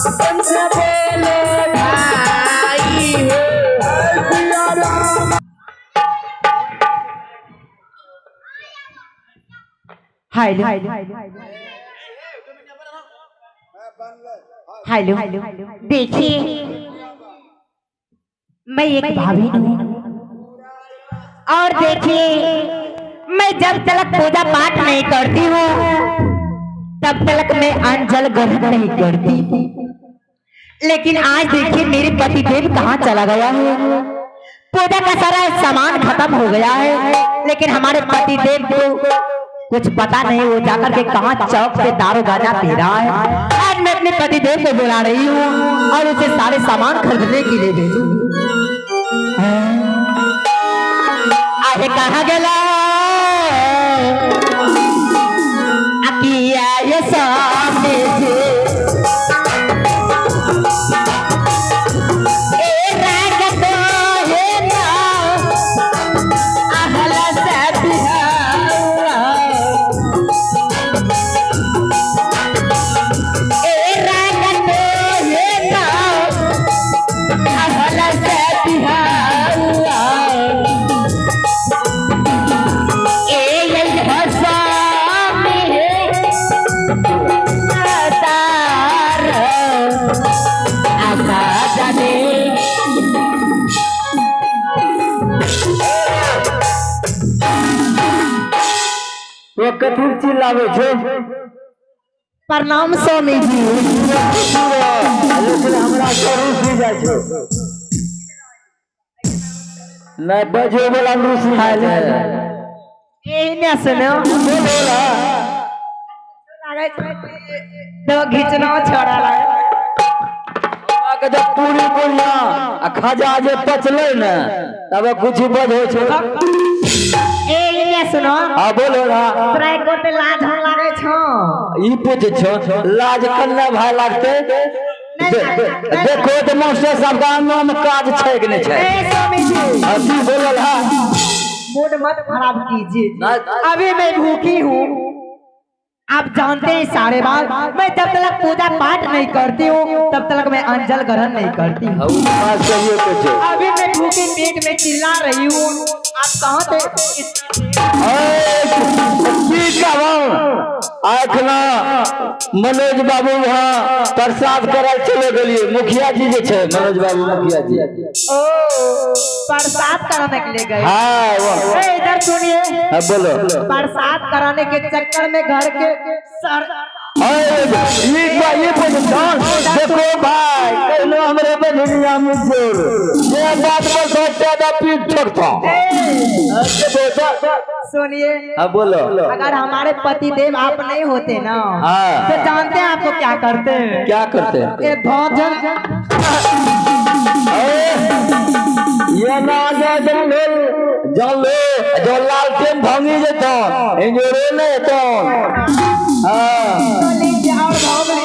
तुमसे बोलो भाई हो। हेलो हेलो, देखिए मैं एक भाभी हूँ और देखिए मैं जब तक पूजा पाठ नहीं करती हूँ तब तक मैं अंजल ग्रहण नहीं करती। लेकिन आज देखिए मेरे पतिदेव कहाँ चला गया है। पूजा का सारा सामान खत्म हो गया है, लेकिन हमारे पतिदेव को कुछ पता नहीं, वो जाकर के कहाँ चौक पे दारू गांजा पी रहा है। आज मैं अपने पतिदेव को बुला रही हूँ और उसे सारे सामान खरीदने के लिए भेजूँ। आहे कहाँ गला अकिया ये सामने से ए राग तो हे ना अहला से बिहावा। ए राग तो हे ना अहला से बिहावा। ए ये हसामी है तार आशा जाने। तो कथी चिल्लाबै छौ? प्रणाम स्वामी जी। लेकिन हमरा से रुसि जाइ छौ। नहि बजे वाला रुसि जाइ छै। एहने सुनो तो घिचना छोड़ा लागे। के जब पूरी बुनिया आ खाजा जे पचलै ने तब कुछ बजै छै। एहने सुनो। हाँ, बोलो ना। तोरा एक गोटे लाज हम लागे छौ। ई पूछै छौ, लाज कन्ने भाय लागतै? देखो तऽ मास्टर साहब के अंगना में काज छै कि नहि छै। ए स्वामी जी। हाँ, की बोलल हा? मूड मत खराब कीजिए। नहीं। अभी मैं भूखी हूँ, आप जानते हैं सारे बात। मैं जब तक पूजा पाठ नहीं करती हूँ तब तक मैं अंजल ग्रहण नहीं करती हूँ। हाँ, उ तऽ बात सहिए कहै छै। अभी मैं भूखे पेट में चिल्ला रही हूँ, आप कहाँ थे? की कहब, एखना मनोज बाबू वहाँ प्रसाद करल चले गेलिए। मुखिया जी जे छै, मनोज बाबू मुखिया जी। ओ, प्रसाद कराने के लिए गए? हाँ, वो। ए, इधर सुनिए। हाँ, बोलो। प्रसाद कराने के चक्कर में घर के सर अरे, ये पहचान देखो भाई, कहलो हमरे बजनिया मुझोर ये बात पर सोच ज्यादा पीठ ठोकता। सुनिए। हाँ, बोलो। अगर हमारे पति देव आप नहीं होते ना, हाँ। तो जानते हैं आपको क्या करते हैं? क्या करते हैं? ये भोजन ये ना जाए तुम जान लो जो लालटेन भांगी जेतो इंजोरे ने तो हाँ। तो लीजिए और भाव में।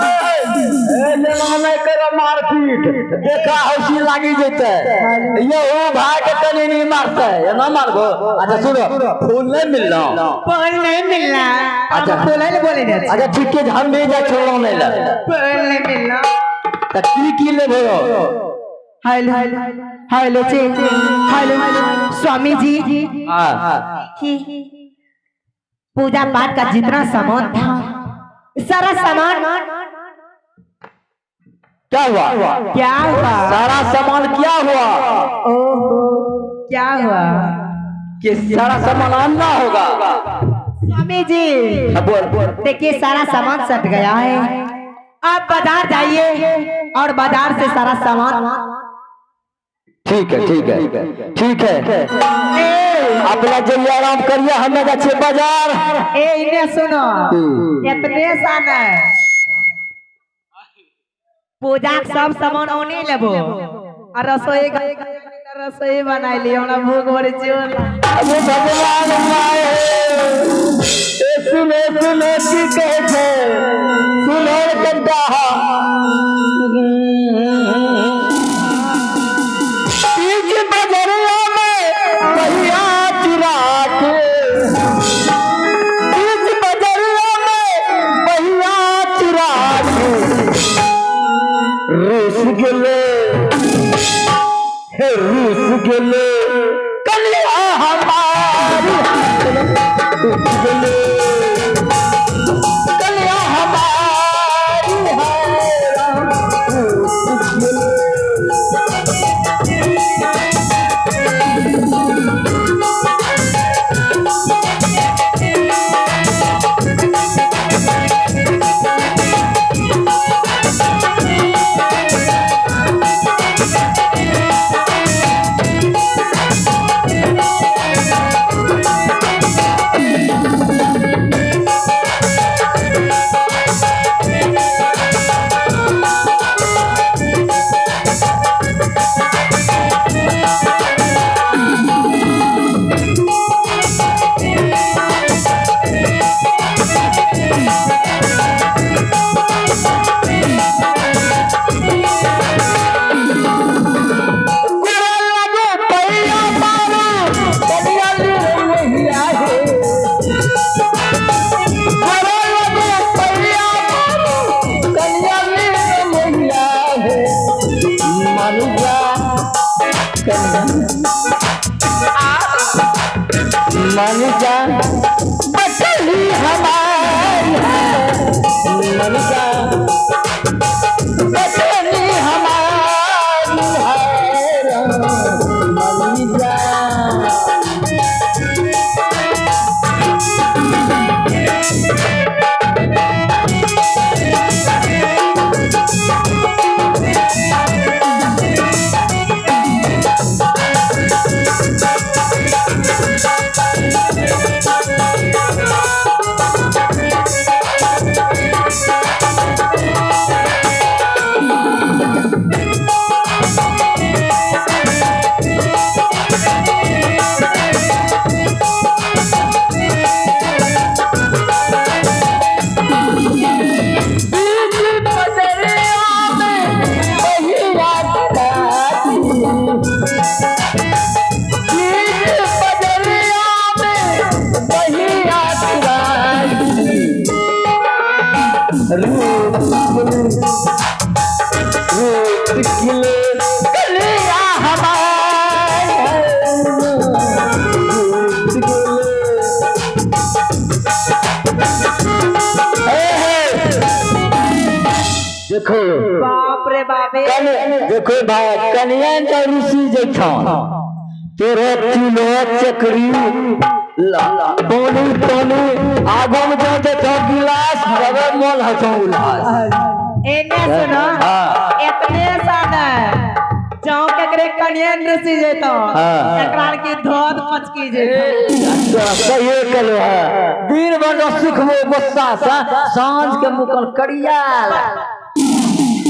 ए, जेना नहि करो मारपीट, देखा हौसी लागी जेतै। ये ओ भाई के तनी नहीं मारते, ये ना मारबो। अच्छा सुनो, फूल नहीं मिलना? फूल नहीं मिलना। अच्छा। अच्छा, फूल नहीं बोले ने। अच्छा ठीक है, हम भी जा छोड़ो नहीं ला। फूल नहीं मिलना। त की की लेबो? हेलो हेलो चे हेलो स्वामी जी। हाँ। की पूजा पाठ का जितना सामान था, सारा सामान क्या हुआ? क्या हुआ? सारा सामान क्या हुआ? ओहो, क्या हुआ? कि सारा सामान आना होगा। स्वामी जी। हाँ, बोल बोल। देखिए, सारा सामान सट गया है। आप बाजार जाइए और बाजार से सारा सामान ठीक है, ठीक है, ठीक है। अपना जल्दी आराम करिए, हमें जा छियै बाजार। ए, इन्हें सुनो। इतने सा नहीं, पूजा के सब सामान ओने लेबो आ रसोई रसोई बनाई लियो। हमरा भूख बड़ी जोर लागल। अरे भगवान माए, ए सुने सुने, की कहै छै, सुनो कनिटा। बीच बजरिया में पहिया चुरा के, बीच बजरिया में रूप रूप खिले कलिया हमार रूप खिले। ए, हे। देखो बाप रे बाप रे। कन देखो भाई कनिया तो ऋषि जैठन तेरे चूल्हो चकरी पानी पानी आगो में जाते तो गिलास तबे मोल हसो उल्लास। एने सुनो। हाँ। इतने सादा जाओ केकरे कनियन रुसी जेतो। हाँ। एकरा की धोत पचकी जेतो। सही कलो है दिन भर जो सुख वो गुस्सा सा सांझ के मुकल करिया।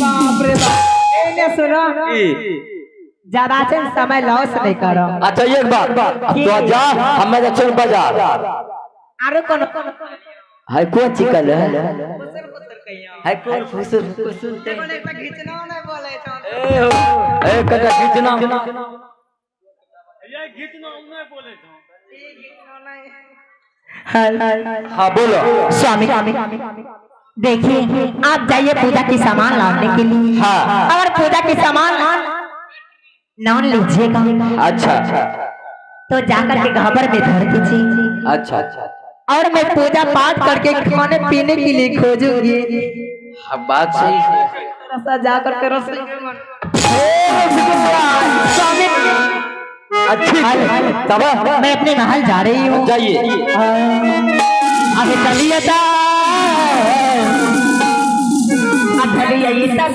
बाप रे बाप। एने सुनो, ज्यादा से समय लॉस नहीं करो। अच्छा एक बात, तो जा हमें जा बाजार। आरो कोनो है कौन चिकल है? फुसर फुसर कहियो। है कौन फुसुर फुसुर? देखो ने एकटा घिचना नहीं बोले छौ। ए हो, ए कटा खींचना। ई घिचना नहीं। हाँ बोलो। स्वामी, देखिए आप जाइए पूजा की सामान लाने के लिए। हाँ। अगर पूजा की सामान नॉन लीजिएगा अच्छा तो जाकर के घाबर में धर दीजिए। अच्छा अच्छा। और मैं पूजा पाठ करके खाने पीने के लिए खोजूंगी। हाँ बात सही है। थोड़ा सा जा करके रसोई में स्वामी, अच्छी तब मैं अपने महल जा रही हूँ। जाइए। अभी चलिए ता। अब चलिए तब।